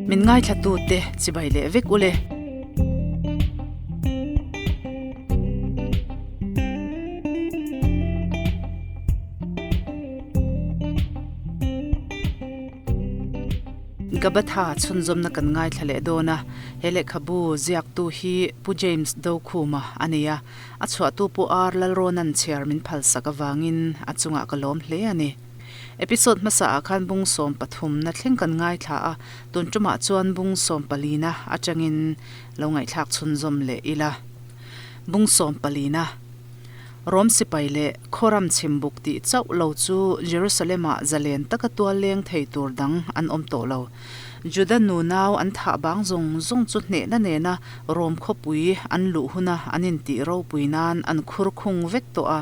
Min ngaithlatute chibai leh vek ule. Gabatha chhunzawmna kan ngaithla leh dawn a, he lehkhabu ziaktu hi Pu James Dokhuma a ni a, a chhuahtu Pu R Lalrawna'n chhiar min phalsak avangin a chungah ka lawm hle a ni. Episode hmasa ah khan bung 13 na thleng kan ngaithla a, tun tumah chuan bung 14 na atangin lo ngaihthlak chhunzawm leh ila. Bung 14 na. Rom sipai leh khawram chhimbuk tih chauh lo chu Jerusalem-ah zalen taka tual leng thei tur dang an awm tawh lo. Juda nunau an thah bang zawng zawng chu hnehna nena Rom khawpui an luh huna an intih ropui nan an khur khung vek tawh a.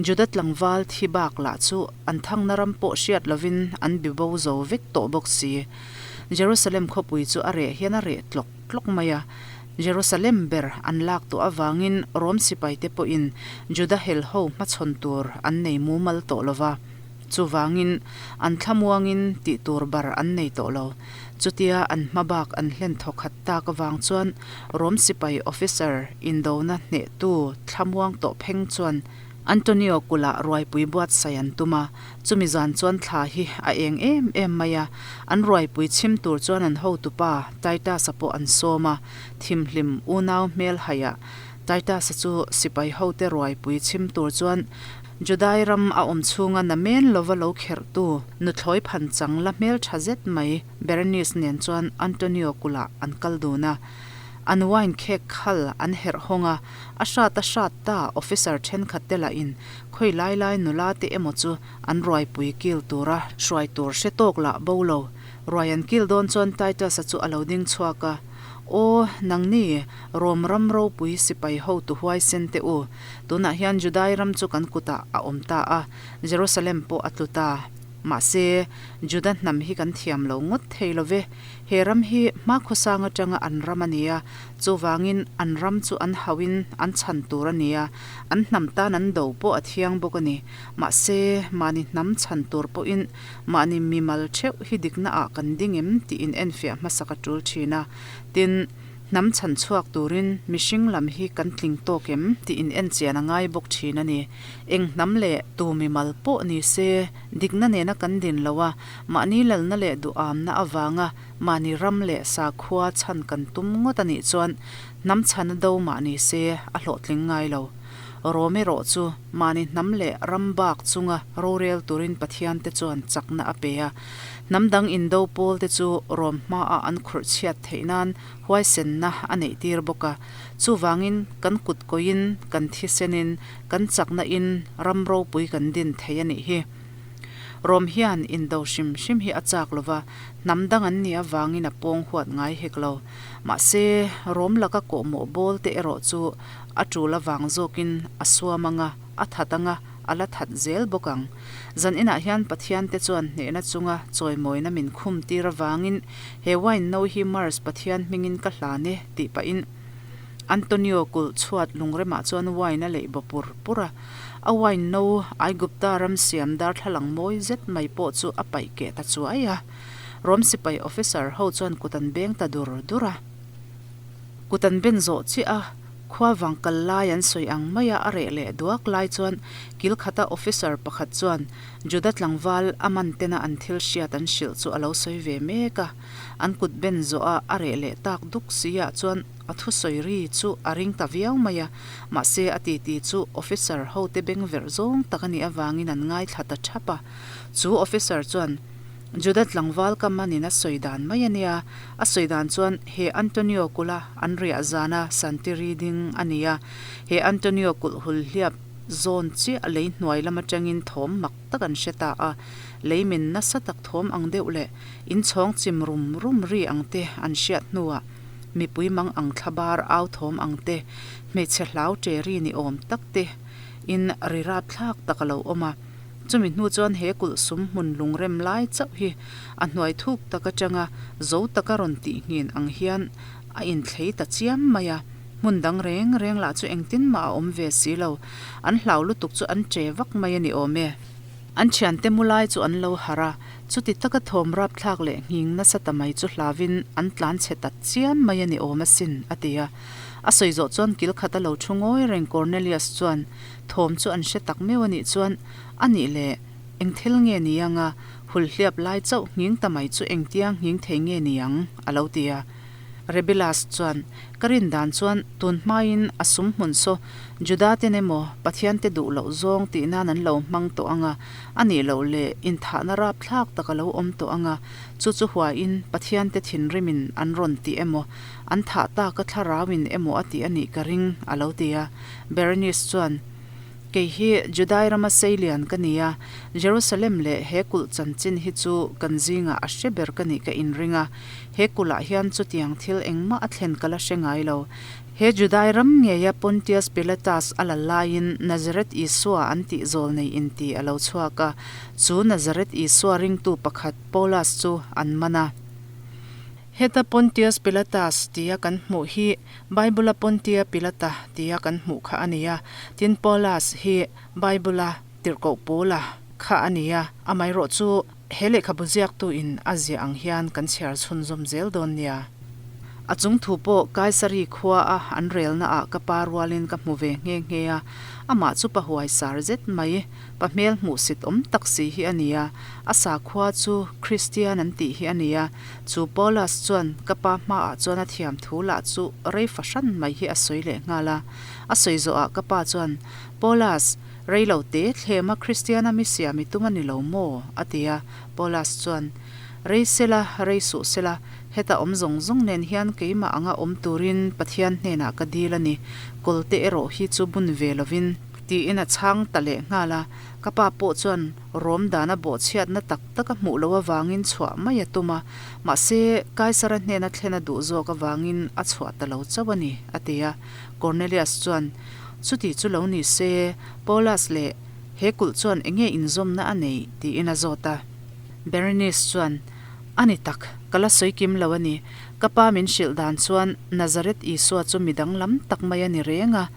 Juda tlangval thi bak lah chu an thangna ram pawh hriat lovin an bibo zo vek tawh bawk si. Jerusalem khawpui chu a reh hian a reh tlawk tlawk mai a. Jerusalem ber an lak tawh avangin Rom sipaite pawhin Juda helho hmachhawn tur an nei mumal tawh lo va. Chuvangin an thlamuangin tih tur bar an nei tawh lo. Chutia an hmabak an hlen thawkhat tak avang chuan Rom sipai officer indona hnehtu thlamuang tawh pheng chuan Antonio kulh-ah ruaipui buatsaih an tum a, chumi zan chuan thla hi a eng em em mai a, an ruaipui chhim tur chuan an hotupa Titus-a pawh an sawm a, thimhlim unau hmel haiah Titus-a chu sipai hote ruaipui chhim tur chuan Judai ram a awm chhunga namen lova lo kherhtu nuthlawi phanchang la hmeltha zet mai Berenice nen chuan Antonio kulh-ah an kal dun a. An wine khek khal an herh hawng a, a hrat a hrat ta officer thenkhat te lahin khawi lai lai nula te emaw chu an ruaipui kil tura hruai tur hre tawk lah bo lo. Ruai an kil dawn chuan Titus-a chu a lo ding chhuak a, Aw, nangni, Rom ram ropui sipai hotu huaisen te u, tunah hian Judai ram chu kan kutah a awm ta a, Jerusalem pawh a tlu ta. Mahse, Juda hnam hi kan thiam lo ngawt thei lo ve. He ram hi hmakhawsang atanga an ram a ni a, chuvangin an ram chu an hauhin an chhan tur a ni a, an hnam tan an do pawh a thiang bawk a ni. Mahse, mahni hnam chhan tur pawhin mahni mimal theuh hi dikna ah kan ding em tih inenfiah hmasak a tul thin a. Tin, hnam chhan chhuak turin mihring lam hi kan tling tawk em tih inenchian a ngai bawk thin a ni. Eng hnam leh tu mimal pawh ni se, dikna nena kan din lo a, Mahni lalna leh duhamna avanga mahni ram leh sakhua chhan kan tum ngawt a nih chuan hnam chhana do mah ni se a hlawhtling ngai lo. Rom erawh chu mahni hnam leh ram bak chunga rorel turin Pathian te chuan chakna a pe a. Hnam dang indo pawl te chu Rom hmaah an khurh chhiat theih nan huaisenna a neih tir bawk a. Chuvangin kan kut kawiin, kan thisenin, kan chakna in ram ropui kan din thei a nih hi. Rom hian indo hrim hrim hi a chak lo va, hnam dang an nih avangin a pawng huat ngai hek lo. Mahse, Rom laka kawhmawh bawl te erawh chu a tul avang zawkin a suam ang a, a that ang a, a la that zel bawk ang. Zan inah hian Pathian te chuan hnehna chunga chawimawina min khum tir avangin he wine no hi Mars Pathian hmingin ka hlan e tih pahin Antonio kulh chhuat lungremah chuan wine a leih baw pur pur a. A wine no Aigupta ram siam darthlalang mawi zet mai pawh chu a paih keh ta chuai a. Rom sipai officer ho chuan kut an beng ta dur dur a. Kut an ben zawh chiah a, khua vang kal lai an sawi ang maia a reh leh duak lai chuan kil khata officer pakhat chuan Juda tlangval a man tena an thil hriat an hrilh chu a lo sawi ve mek a. An kut ben zawh a a reh leh tak duk si ah chuan a thusawi ri chu a ring ta viau mai a, mahse a titi chu officer hote beng verh zawng tak a nih avangin an ngaithla ta thap a. Chu officer chuan, Juda tlangval ka manin a sawi dan mai a nia, a sawi dan chuan he Antonio kulh-a an riah zana Santiri ding a ni a, he Antonio kulh hul hliap zawn chiah lei hnuai lam atangin thawm mak tak an hre ta a, lei min nasa tak thawm ang deuh leh inchhawng chim rum rum ri ang te an hriat hnuah mipui mang ang thlabar au thawm ang te, hmeichhe hlau ṭe ri ni awm tak te in ri rap thlak tak a lo awm a. Chumi hnu chuan he kulh sum hmun lungrem lai chauh hi a hnuai thuk tak atanga zo taka rawn tih nghin ang hian a inthlei ta chiam mai a. Hmun dang reng reng lah chu engtin mah a awm ve si lo. An hlau lutuk chu an ṭe vak mai a ni awm e. An thiante mu lai chu an lo harh a, chuti taka thawm rapthlak leh nghing nasa ta mai chu hlauin an tlan chhe ta chiam mai a ni awm asin, a ti a. A sawi zawh chuan kil khat a lo thu ngawi reng Cornelius chuan thawm chu an hre tak meuh a nih chuan, A nih le, eng thil nge ni anga hulhliap lai chauh nghing ta mai chu engtia nghing thei nge ni ang? a lo ti a. Rebilas chuan, Ka rin dan chuan tun hmain a sum hmun saw Juda ten emaw Pathian te duh loh zawng tih nan an lo hmang tawh ang a, a nih loh leh inthahna rapthlak tak a lo awm tawh ang a, chu chu huain Pathian te thinrimin an rawn ti emaw, an thah taka thlarauin emaw a ti a nih ka ring, a lo ti a. Berenice chuan, Kei hi Judai rama seilian ka ni a, Jerusalem leh he kulh chanchin hi chu kan zingah a hre ber ka nih ka inring a, He kulhah hian chutiang thil engmah a thlen ka la hre ngai lo. He Judai ram ngeia Pontius Pilatus a la laiin Nazareth Isua an tih zawl nei inti a lo chhuak a, chu Nazareth Isua ringtu pakhat Paulus chu an man a. Heta Pontius Pilatus tia kan hmuh hi Bible-a Pontia Pilata tia kan hmuh kha a ni a, tin Paulus hi Bible-a tirhkoh Paula kha a ni a, amaherawh chu He lehkhabu ziaktuin a ziah ang hian kan chhiar chhunzawm zel dawn nia. A chung thu pawh Kaisari khua a an relna ah ka pa rualin ka hmu ve nghe nghe a, amah chu pa huai sar zet mai, pa hmel hmuhsit awm tak si hi a ni a, a sakhua chu Kristian an tih hi a ni a, chu Paulus chuan ka pa hmaah chuan a thiam thu lah chu rei fahran mai hi a sawi leh nghal a, a sawi zawhah ka pa chuan, Paulus, Rei lo te thlema Kristiana mi siam i tum a ni lo maw? a ti a. Paulus chuan, Rei sela, rei suh sela, heta awm zawng zawng nen hian keimah anga awm turin Pathian hnenah ka dil a ni, kawlte erawh hi chu bun ve lovin. Tiin a chhang ta leh nghal a. Ka pa pawh chuan rawm dana bawhchhiatna tak tak a hmuh loh avangin chhuah mai a tum a, mahse Kaisara hnena thlen a duh zawk avangin a chhuah ta lo chauh a ni, a ti a. Cornelius chuan, Chuti chu lo ni se, Paulus leh he kulh chuan enge inzawmna a neih? tiin a zawt a. Berenice chuan, A ni tak, ka la sawi kim lo a ni. Ka pa min hrilh dan chuan Nazareth Isua chu mi danglam tak mai a ni reng a.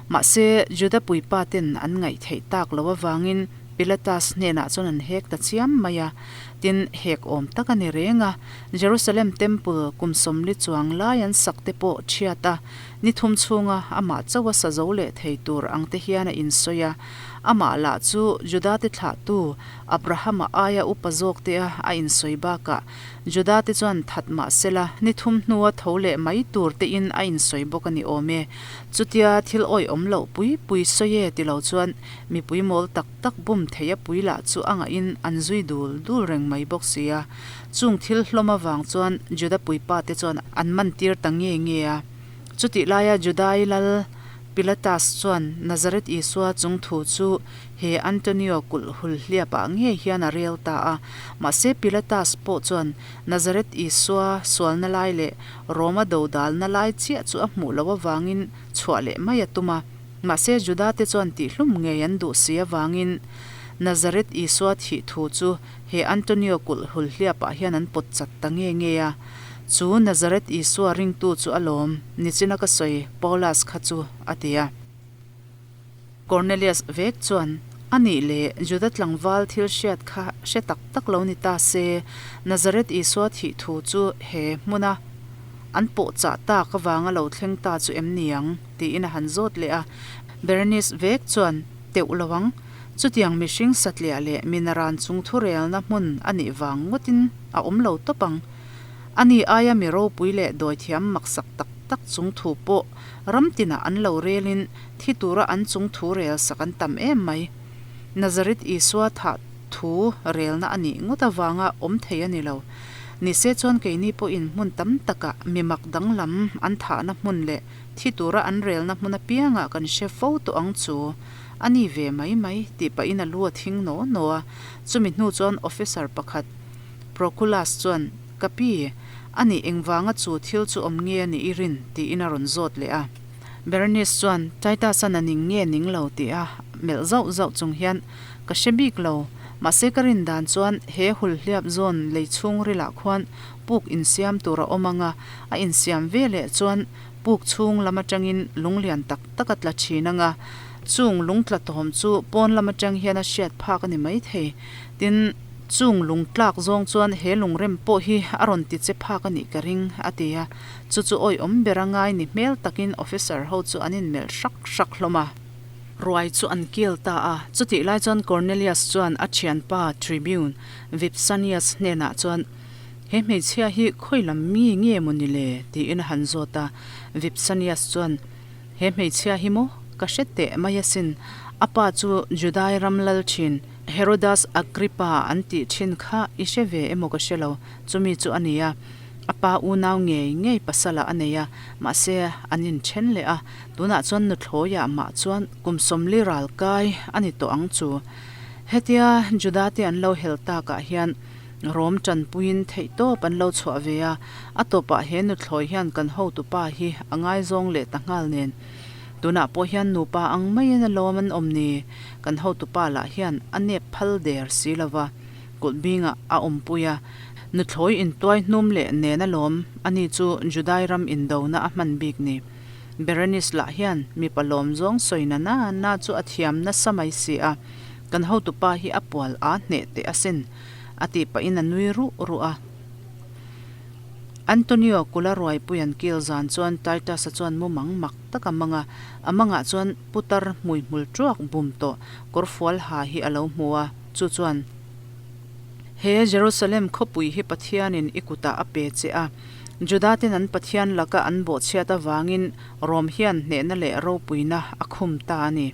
Mahse, Juda puipa ten an ngaih theih tak lo avangin Pilatus hnenah chuan an hek ta chiam mai a. Tin, hek awm tak a ni reng a. Jerusalem Temple kum 40 chuang lai an sak te pawh thiat a. Ni thum chhunga amah chauh a sa zo leh thei tur ang te hian a insawi a. Amah lah chu Judate thlahtu Abrahama aia upa zawk te a a insawi bakah Judate chuan that mah sela ni thum hnua tho leh mai tur tein a insawi bawk a ni awm e. Chutia thil awihawm loh pui pui sawi e ti lo chuan mipui mawl tak tak bum thei a pui lah chu a ngahin an zui dul dul reng mai bawk si a. Chung thil hlawm avang chuan Juda puipa te chuan an man tir ta nge nge a. Chutih laia Judai lal Pilatus chuan Nazareth Isua chung thu chu he Antonio kulh hul hliapah ngei hian a rel ta a. Mahse Pilatus pawh chuan Nazareth Isua sualna lai leh Roma dodalna lai chiah chu a hmuh loh avangin chhuah leh mai a tum a. Mahse Judate chuan tihhlum ngei an duh si avangin Nazareth Isua thih thu chu He Antonio kulh hul hliapah hian an pawt chat ta nge nge a, chu Nazareth Isua ringtu chu a lawm, nichina ka sawi Paulus kha chu, a ti a. Cornelius vek chuan, A nih leh, Juda tlangval thil hriat kha hre tak tak lo ni ta se, Nazareth Isua thih thu chu he hmuna an pawh chah tak avanga lo thleng ta chu em ni ang? tiin a han zawt leh a. Berenice vek chuan, Teuh lo ang. Chutiang mihring satliah leh minaran chung thurelna hmun a nih vang ngawtin a awm lo tawp ang. Ani aia mi ropui leh dawithiam maksak tak tak chung thu pawh ram tinah an lo relin thi tura an chung thu rel sak an tam em mai. Nazareth Isua thah thu relna a nih ngawt avanga awm thei a ni lo. Nise chuan keini pawhin hmun tam takah mi mak danglam an thahna hmun leh thi tura an relna hmun apiangah kan hre fo tawh ang chu. A ni ve mai mai, tih pahin a lu a thing naw naw a. Chumi hnu chuan officer pakhat, Proculus chuan, Ka pi, a nih engvanga chu thil chu awm nge a nih i rin? tiin a rawn zawt leh a. Berenice chuan, Titus-an a ning nge ning lo? tih a melh zauh zauh chung hian, Ka hre bik lo. Mahse ka rin dan chuan he hulhliap zawn lei chhungrilah khuan puk insiam tur a awm ang a, a insiam ve leh chuan puk chhung lam atangin lunglian tak tak a tla thin ang a. Chung lung tla tawm chu pawn lam atang hian a hriat phak a ni maithei. Tin, chung lung tlak zawng chuan he lungrem pawh hi a rawn ti che phak a nih ka ring, a ti a. Chu chu awihawm ber a ngai ni hmel takin officer ho chu an inmelh hrak hrak hlawm a. Ruai chu an kil ta a. Chutih lai chuan Cornelius chuan a thianpa Tribune Vipsanius hnenah chuan, He hmeichhia hi khawi lam mi nge maw ni le? tiin a han zawt a. Vipsanius chuan, He hmeichhia hi maw? Ka hre teh mai asin. A pa chu Judai ram lal thin, Herodas Agrippa an tih thin kha i hre ve emaw ka hre lo, chumi chu a ni a. A pa unau ngei ngei pasala a nei a, mahse an inthen leh a, tunah chuan nuthlawiah mah chuan kum 40 ral kai a ni tawh ang chu. Hetia Juda te an lo hel takah hian Rom tanpuiin theihtawp an lo chhuah ve a, a tawpah he nuthlawi hian kan hotupa hi a ngaizawng leh ta nghal nen. Tunah pawh hian nupa ang maiin a lawm an awm ni, kan hotupa lah hian a nep phal der si lova. Kulh bingah a awmpui a, nuthlawi intuai hnum leh nen alawm, ani chu Judai ram indona a hman bik ni. Berenice lah hian mipa lawm zawng sawi na na na chu a thiam nasa mai si a, kan hotupa hi a pual aa hneh teh asin, a tih pahin a nui ruh ruh a. Antonio kula ruaipui an kil zan chuan Titus-a chuan mumang mak tak a mang a, a mangah chuan putar hmuihmul tuak bum tawh kawrfual ha hi a lo hmu a. Chu chuan, He Jerusalem khawpui hi Pathianin i kutah a pe che a, Judaten an Pathian laka an bawhchhiat avangin Rom hian hnehna leh ropuina a khum ta a ni.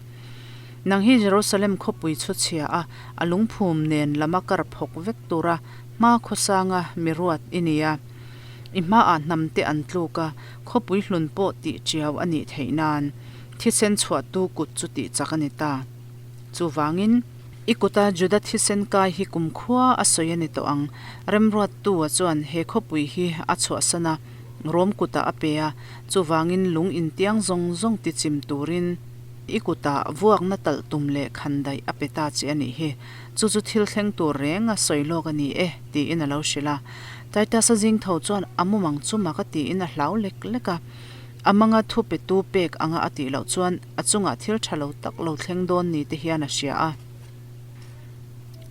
Nang hi Jerusalem khawpui chhu chhia a, a lungphum nen lama kar phawk vek tura hma khawsanga mi ruat i ni a. I hmaah hnamte an tluk a, khawpui hlun pawh tih tiau a nih theih nan thisen chhuahtu kut chu tih chak a ni ta. Chuvangin. I kuta Juda thisen kai hi kumkhua a sawi a ni tawh ang. Remruattu-a chuan he khawpui hi a chhuahsan a, Rom kutah a pe a, chuvangin lung intiang zawng zawng tichim turin i kutah vuakna talh tum leh khan daih a pe ta che a nih hi. Chu chu thil thleng tur reng a sawi lawk a ni e, tiin a lo hrilh a. Titus-a zing tho chuan a mumang chu mak a tiin a hlau lek lek a. A manga thu petu pek anga a tih loh chuan a chungah thil tha lo tak lo thleng dawn ni te hian a hria a.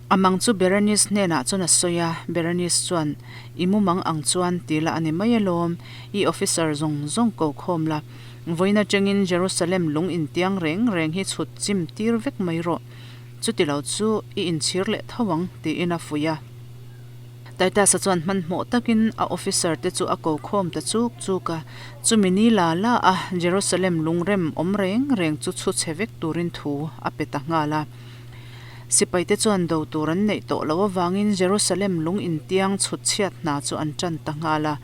A mang chu Berenice hnenah chuan a sawi a, Berenice chuan, I mumang ang chuan ti la a ni mai alawm, i officer zawng zawng ko khawm la, vawiin atangin Jerusalem lung intiang reng reng hi chhut chim tir vek mai rawh, chuti lo chu i inchhir leh tho ang, tiin a fuih a. Titus-a chuan hmanhmawh takin a officer te chu a ko khawm ta chuk chuk a, chumi ni la la a Jerusalem lungrem awm reng reng chu chhu chhe vek turin thu a pe ta nghal a. Sipai te chuan do tur an neih tawh loh avangin Jerusalem lung intiang chhut chhiat hna chu an tan ta nghal a,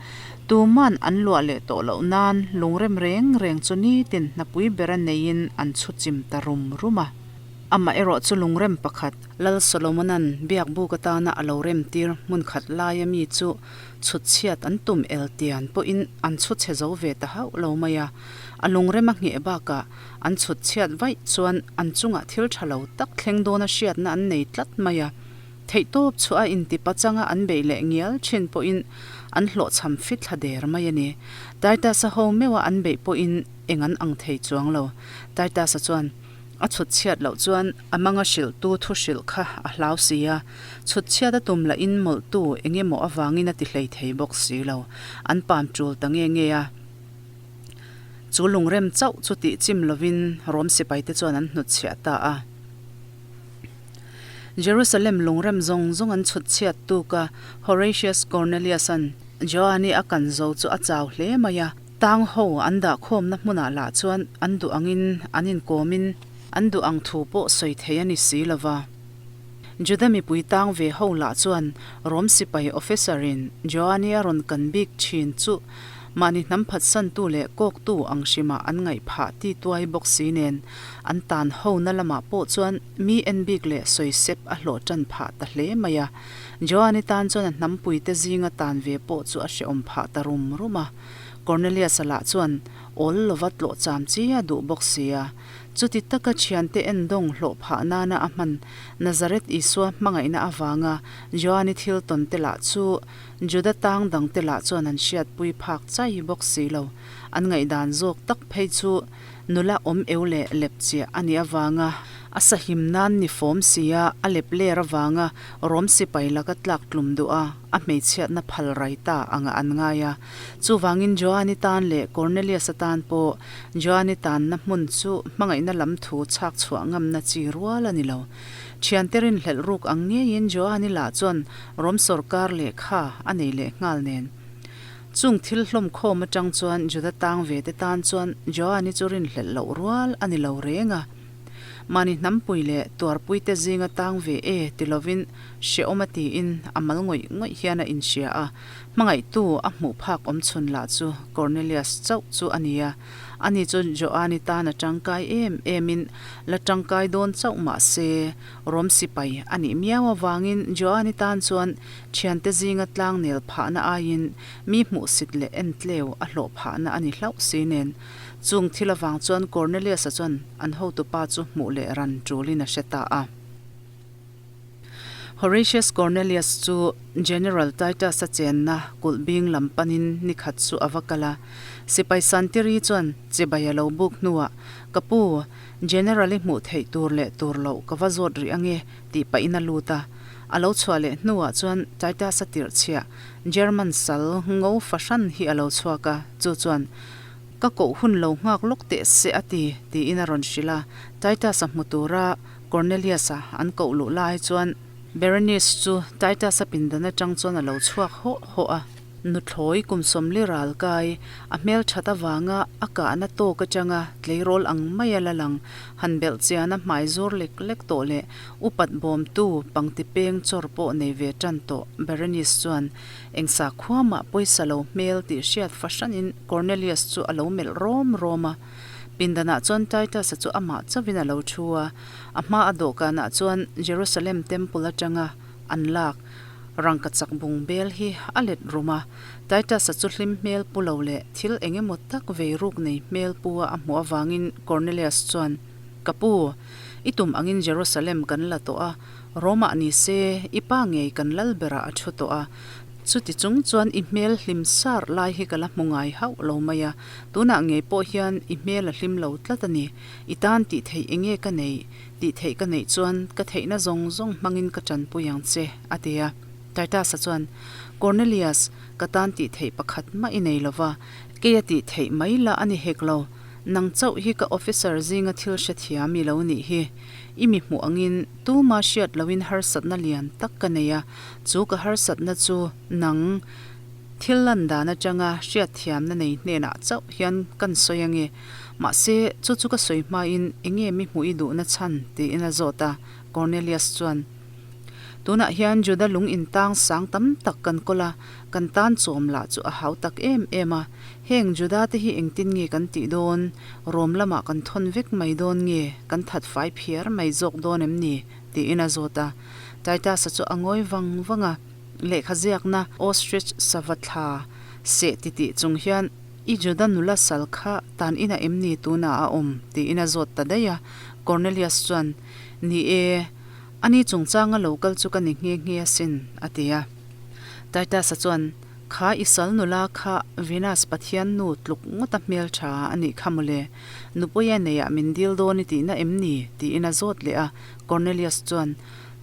tuman an luah leh tawh loh nan lungrem reng reng chu nitin hnapui bera neiin an chhu chim ta rum rum a. Amaherawh chu lungrem pakhat Lal Solomona'n biak buk atana a lo remtir hmun khat laia mi chu chhut chhiat an tum el tian pawhin an chhu chhe zo ve ta hauh lo mai a. A lungrem a ngheh bakah an chhut chhiat vaih chuan an chungah thil tha lo tak thleng dawna hriatna an nei tlat mai a. Theihtawp chu a inti pachanga an beih leh ngial thin pawhin an hlawhchham fit thla der mai a ni. Titus-a ho meuha an beih pawhin eng an ang thei chuang lo. Titus-a chuan. A chhut chhiat loh chuan a manga hrilhtu thu hrilh kha a hlau si a, chhut chhiat a tum lahin mawlhtu eng emaw avangin a ti hlei thei bawk si lo. An pam tul ta nge nge a. Chu lungrem chauh chu tih chim lovin Rom sipaite chuan an hnutchhiah ta a. Jerusalem lungrem zawng zawng an chhut chhiat tuk a, Horatius Cornelius-a'n Joani a kan zo chu a chau hle mai a. Tang ho an dah khawmna hmunah lah chuan an duh angin an inkawmin an duh ang thu pawh sawi thei a ni si lo va. Juda mipui tang ve ho lah chuan Rom sipai officer-in Joani a rawn kan bik thin chu mahni hnam phatsantu leh kawktu ang hrimah an ngaih phah ti tuai bawk si nen an tan hona lamah pawh chuan mi en bik leh sawi sep a hlawh tan phah ta hle mai a. Joani tan chuan a hnampuite zinga tan ve pawh chu a hrehawm phah ta rum rum a. Cornelius-a lah chuan awl lova tlawh cham chi a duh bawk si a. Chuti taka thiante endawng hlawh phah nana a hman Nazareth Isua hmangaihna avanga Joani thil tawn te lah chu Juda tang dangte lah chuan an hriatpui phak chai bawk si lo. An ngaihdan zawk tak phei chu. Nula awm eu leh lepchiah a nih avanga a sahim nan ni fawm sia a lep ler avanga Rom sipai laka tlak tlum duh a, a hmeichhiatna phal rai ta angah an ngai a. Chuvangin Joani tan leh Cornelius-a tan pawh Joani tanna hmun chu hmangaihna lam thu chhak chhuah ngamna chi rual a ni lo. Thiante rinhlelh ruk ang ngeiin Joani lah chuan Rom sawrkar lehkha a nei leh nghal nen. Chung thil hlawm khawm atang chuan Juda tang ve te tan chuan Joani chu rinhlelh loh rual a ni lo reng a. Mahni hnampui leh tuarpui te zinga tang ve e ti lovin hrehawm a tiin a mal ngawih ngawih hian a inhria a. Hmangaihtu a hmuh phak awm chhun lah chu Cornelius chauh chu a ni a. Ani chu Joani tan a tangkai em emin la tangkai dawn chauh mah se Rom sipai a nih miau avangin Joani tan chuan Thiante zinga tlangnel phahna aiin mi hmuhsit leh entleu a hlawh phahna a ni hlauh si nen. Chung thil avang chuan Cornelius-a chuan an hotupa chu hmuh leh ran tulin a hre ta a. Horatius Cornelius chu General Titus-a chenna kulh bing lam panin ni khat chu a va kal a. Sipai Santiri chuan chibai a lo buk hnuah, Ka pu, General i hmuh theih tur leh tur loh ka va zawt rih ange, tih pahin a lut a. A lo chhuah leh hnuah chuan Titus-a tirh chhiah German sal ngo fahran hi a lo chhuak a, chu chuan, Ka koh hun lo nghak lawk teh se a ti, tiin a rawn hrilh a. Titus-a hmu tura Cornelius-a an koh luh lai chuan Berenice chu Titus-a pindan atang chuan a lo chhuak hawh hawh a. Nuthlawi kum sawmli ral kai, a hmel that avanga a kahna tawk atanga tleirawl ang maia la lang, han belh chiana hmai zawr lek lek tawh leh upat bawmtu pangti peng chawr pawh nei ve tan tawh Berenice chuan eng sakhuamah pawisa lo hmel tih hriat fahranin Cornelius chu a lo melh rawm rawm a. Pindanah chuan Titus-a chu amah chauhin a lo thu a, a hma a dawhkanah chuan Jerusalem Temple atanga an lak Rangka chak bung bel hi a let rum a, Titus-a chu hlim hmel pu lo leh thil eng emaw tak vei ruk nei hmel pu a a hmuh avangin Cornelius chuan, Ka pu, i tum angin Jerusalem kan la tawh a, Rome-ah ni se i pa ngei kan lal berah a thu tawh a, chuti chung chuan i hmel hlim sar lai hi ka la hmu ngai hauh lo mai a, tunah ngei pawh hian i hmel a hlim lo tlat a ni, i tan tih theih eng nge ka neih? Tih theih ka neih chuan ka theihna zawng zawng hmangin ka tanpui ang che, a ti a. Titus-a chuan, Cornelius, ka tan tih theih pakhat mah i nei lo va, kei a tih theih mai lah a ni hek lo. Nang chauh hi ka officer zinga thil hrethiam i lo nih hi. I mi hmuh angin tuma hriat loin harsatna lian tak ka nei a, chu ka harsatna chu nang thil lan dan atanga hriatthiamna nei hnenah chauh hian kan sawi ange. Mahse, chu chu ka sawi hmain eng nge mi hmuh i duhna chhan? tiin a zawt a. Cornelius chuan, Tunah hian Juda lung intang sang tam tak kan kawl a, kan tan chawm lah chu a hau tak em em a. Heng Juda te hi engtin nge kan tih dawn? Rom lamah kan thawn vek mai dawn nge? Kan that fai phiar mai zawk dawn em ni? tiin a zawt a. Titus-a chu a ngawi vang vang a, lehkha ziakna ostrich sava thla seh titih chung hian, I Juda nula sal kha tan inah em ni tunah a awm? tiin a zawt ta daih a. Cornelius chuan, Ni e, ani chungchanga lo kal chu ka ni nghe nghe asin, a ti a. Titus-a chuan, Kha i sal nula kha Venus pathian nu tluk ngawta hmeltha a nih kha mawle. Nupuia neiah min dil dawn i tihna em ni? tiin a zawt leh a. Cornelius chuan,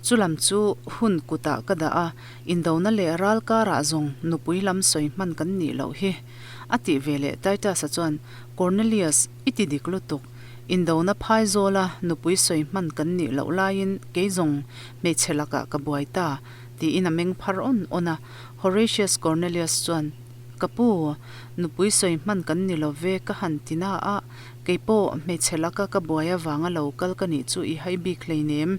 Chu lam chu hun kutah ka dah a, indona leh ral karah zawng nupui lam sawi hman kan nih loh hi. A tih ve leh Titus-a chuan, Cornelius, i ti dik lutuk. Indona phai zawla nupui sawi hman kan nih loh laiin kei zawng hmeichhe lakah ka buai ta, tiin a meng phar awn awn a. Horatius Cornelius chuan, Ka pu, nupui sawi hman kan ni lo ve ka han ti na a, kei pawh hmeichhe laka ka buai avanga lo kal ka nih chu i hai bik hleinem.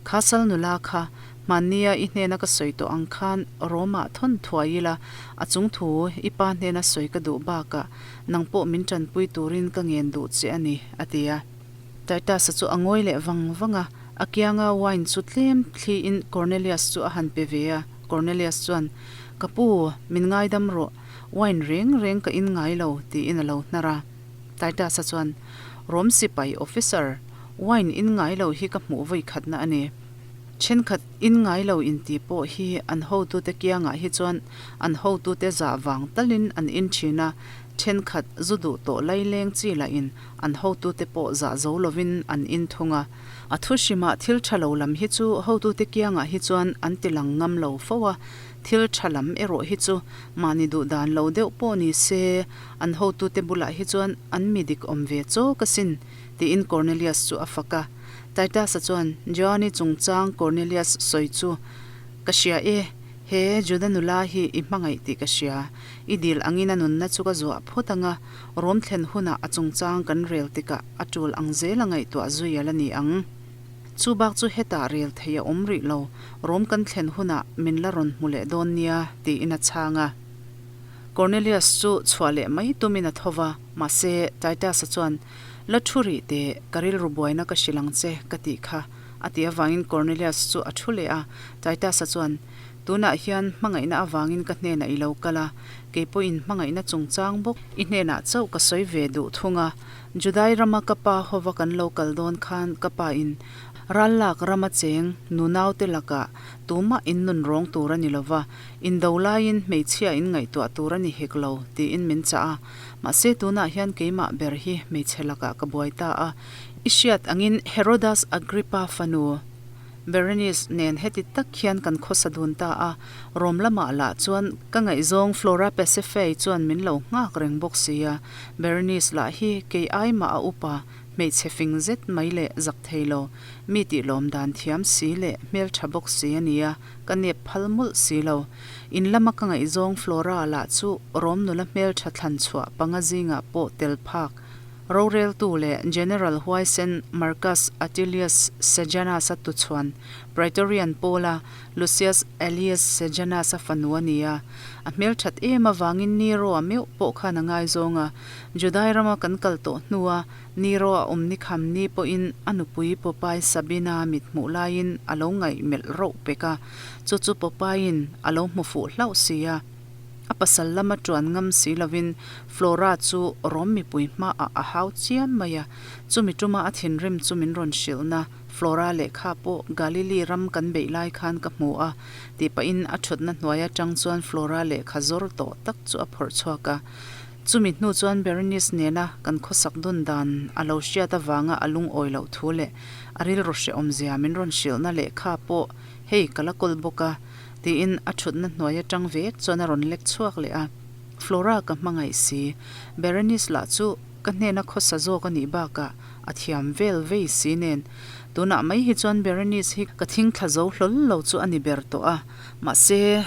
Kha sal nula kha Hmannia i hnena ka sawi tawh ang khan Rome-ah thawn thuai ila, a chung thu i pa hnena sawi ka duh bakah nang pawh min tanpui turin ka ngen duh che a ni, a ti a. Titus-a chu a ngawi leh vang vang a, a kianga wine chu tlem thliin Cornelius chu a han pe ve a. Cornelius chuan, Ka pu, min ngaidam rawh, wine reng reng ka in ngai lo, tiin a lo hnar a. Titus-a chuan, Rome sipai officer, wine in ngai lo hi ka hmuh vawi khatna a ni. Thenkhat in ngai lo inti pawh hi an hotute kiangah hi chuan an hotute zah vang talin an in thin a, Thenkhat zu duh tawh laileng chi lahin an hotute pawh zah zo lovin an in thung a. A thu hrimah thil tha lo lam hi chu hotute kiangah hi chuan an ti lang ngam lo fo a, thil tha lam erawh hi chu mahni duh dan lo deuh pawh ni se an hotute bulah hi chuan an mi dik awm ve chawk asin tiin Cornelius chu a fak a. Titus-a chuan Joani chungchang Cornelius sawi chu ka hria e, he Juda nula hi i hmangaih tih ka hria, i dil angin a nunna chu ka zuah phawt ang a, Rom thlen hunah a chungchang kan rel tikah a tul ang zel a ngaihtuah zui a la ni ang. Chu bak chu hetah rel thei a awm rih lo, Rom kan thlen hunah min la rawn hmu leh dawn nia, tiin a chhang a. Cornelius chu chhuah leh mai tumin a tho va, mahse Titus-a chuan, La thu rih teh, ka rilru buaina ka hrilh ang che, ka tih kha, a tih avangin Cornelius chu a thu leh a. Titus-a chuan, Tunah hian hmangaihna avangin ka hnenah i lo kal a, kei pawhin hmangaihna chungchang bawk i hnenah chauh ka sawi ve duh thung a. Judai rama ka pa hova kan lo kal dawn khan ka pa in rallak rama cheng nunaute lakah tumah in nun rawng tur a ni lo va, indo laiin hmeichhia in ngaihtuah tur a ni hek lo tiin min chah a. Mahse tunah hian keimah ber hi hmeichhe lakah ka buai ta a, i hriat angin Herodas Agrippa fanu, Berenice nen heti tak hian kan khawsa dun ta a, Rom lamah lah chuan ka ngaihzawng Flora Pasiphae chuan min lo nghak reng bawk si a, Berenice lah hi kei ai mah a upa, hmeichhe fing zet mai leh zak thei lo, mi tih lawm dan thiam si leh hmeltha bawk si a nia, ka nep phal mawlh si lo. In lama ka ngaihzawng Flora lah chu Rom nula hmeltha thlan chhuah panga zingah pawh tel phak Roreltu leh General huaisen Marcus Atilius Sejanus-a tuchhuan Praetorian pawla Lucius Aelius Sejanus-a fanu a ni a. A hmelthat em avangin Nero-a meuh pawh khan a ngaizawng a. Judai rama kan kal tawh hnua Nero-a awm ni kham ni pawhin a nupui Popeye Sabina mit hmuh laiin a lo ngaih melh rauh pek a, chu chu Popeye-in a lo hmu fuh hlauh si a. A pasal lama ṭuan ngam si lovin Flora chu Rom mipui hmaah a hau chiam mai a. Chumi ṭuma a thinrim chu min rawn hrilhna Flora lehkha pawh Galili ram kan beih lai khan ka hmu a, tih pahin a ṭhutna hnuai aṭang chuan Flora lehkha zawr tawh tak chu a phawrh chhuak a. Chumi hnu chuan Berenice nena kan khawsak dun dan a lo hriat avanga a lungawi loh thu leh a rilru hrehawmzia min rawn hrilhna lehkha pawh hei ka la kawl bawk a, Tiin a thutna hnuai atang vek chuan a rawn lek chhuak leh a. Flora ka hmangaih si. Berenice lah chu ka hnena khawsa zawk a nih bakah a thiam vel vei si nen. Tunah mai hi chuan Berenice hi ka thing thla zo hlawl lo chu a ni ber tawh a. Mahse,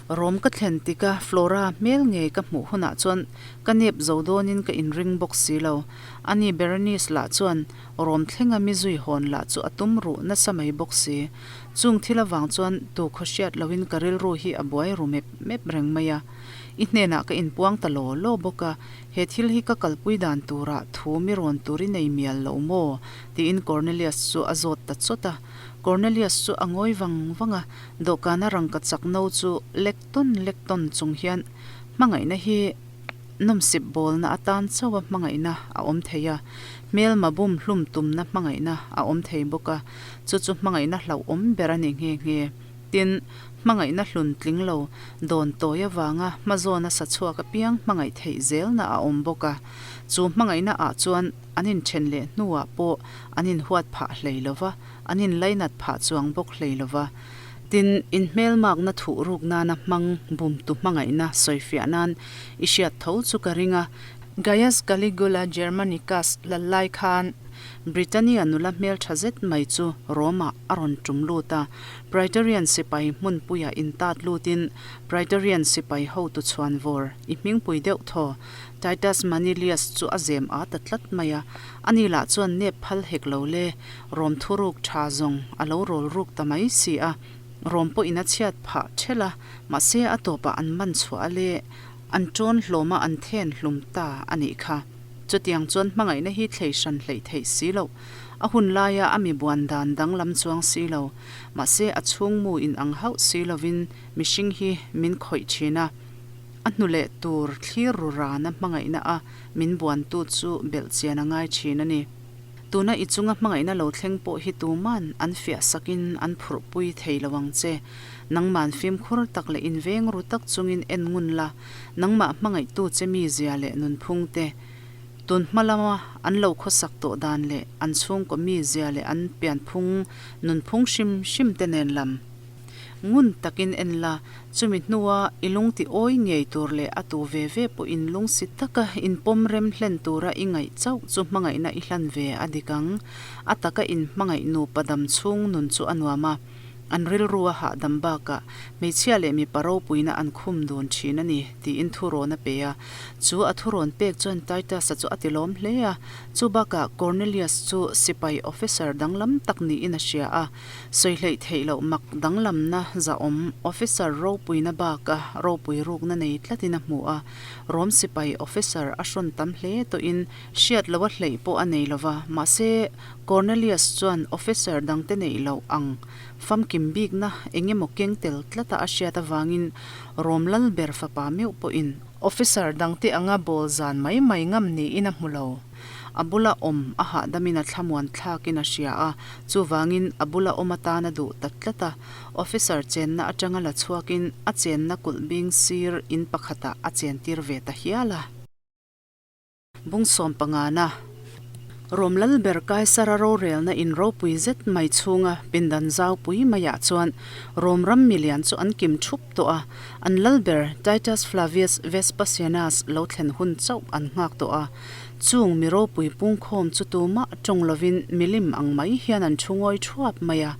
Rom ka thlen tika Flora hmel ngei ka hmuh hunah chuan ka nep zo dawnin ka inring bawk si lo. Ani Berenice lah chuan Rom thlenga mi zui hawn lah chu a tum ruh nasa mai bawk si. Chung thil avang chuan tu khaw hriat loin ka rilru hi a buai ru mep mep reng mai a. I hnenah ka inpuang ta law law bawk a, he thil hi ka kalpui dan turah thu mi rawn tur i nei mial lo maw? tiin Cornelius chu a zawt ta chawt a. Cornelius chu a ngawi vang vang a, dawhkana rangka chak no chu lek tawn lek tawn chung hian hmangaihna hi Nawmsip bawlna atan chauha hmangaihna a awm thei a, hmelma bum hlum tumna hmangaihna a awm thei bawk a, chu chu hmangaihna hlauhawm ber a ni nghe nghe. Tin, hmangaihna hlun tling lo dawn tawi avanga hmazawna sa chhuak apiang hmangaih theih zelna a awm bawk a, chu hmangaihna ah chuan an inthen leh hnuah pawh an inhuat phah hlei lo va, an inlainat phah chuang bawk hlei lo va. Tin, inhmelmakna thuh ruk nana hmang bumtu hmangaihna sawifiah nan i hriat tho chu ka ring a. Gaius Caligula Germanicus lal lai khan Britannia nula hmeltha zet mai chu Rome-ah a rawn tum lut a, Praetorian sipai hmunpuiah intat lutin Praetorian sipai hotu chhuanvawr i hmingpui deuh thaw Titus Manilius chu a zem a ta tlat mai a, ani lah chuan nep phal hek lo le. Rawm thuruk tha zawng a lo rawl ruk ta mai si a, rawm pawhin a chhiat phah ṭhelh a, mahse a tawpah an man chhuah a le, an ṭawn hlawm a an then hlum ta a nih kha. Chutiang chuan hmangaihna hi thlei hran hleih theih si loh, a hun laia a mi buan dan danglam chuang si lo, mahse a chhungmu in ang hauh si lovin mihring hi min khawih ṭhin a, a hnu leh tur thlir ru rana hmangaihna a min buantu chu belhchian a ngai ṭhin a ni. Tuna i chunga hmangaihna lo thleng pawh hi tuman an fiah sakin an phurhpui thei lo ang che. Nangman fimkhur tak leh inveng ru tak chungin en ngun la, nangmah hmangaihtu che mizia leh nunphung te, tun hma lama an lo khawsak tawh dan leh an chhungkaw mizia leh an pianphung nunphung hrim hrim te nen lam ngun takin en la, chumi hnua i lung ti awi ngei tur leh a tu ve ve pawhin lungsi taka inpawm rem hlen tura i ngaih chauh chu hmangaihna i hlan ve a dik ang. A taka inhmangaih nupa dam chhung nun chu a nuam a. An rilru a hahdam bakah hmeichhia leh mipa ropuina an khum dun thin a ni, tiin thurawn a pe a. Chu a thurawn pek chuan Titus-a chu a tilawm hle a. Chu bakah Cornelius chu sipai officer danglam tak niin a hria a. Sawi hleih theih loh mak danglamna zahawm officer ropuina baka ropui rukna nei tlatin a hmu a. Rom sipai officer a hrawn tam hle tawhin hriat loha hleih pawh a nei lova, mahse, Cornelius chuan officer dangte neih loh ang famkim bikna eng emaw keng tel tlata a hriat avangin Rom lal ber fapa meuh pawhin officer dangte anga bawl zan mai mai ngam niin a hmu lo. A bula awm a hahdamin a thlamuan thlakin a hria a, chuvangin a bula awm atan a duh ta tlat a. Officer chenna atanga la chhuakin a chenna kulh bing sir in pakhatah a chentir ve ta hial a. Bung sawmpangana Rom Lalber Kaisara rorelna in ropui zet mai chhunga pindan zaupui maiah chuan Rom ram milian chu an kim thup tawh a, an Lalber Titus Flavius Vespasianus lo thlen hun chauh an nghak tawh a. Chung mi ropui pungkhawm chu tumah tawng lovin milim ang mai hian an thu ngawi thuap mai a.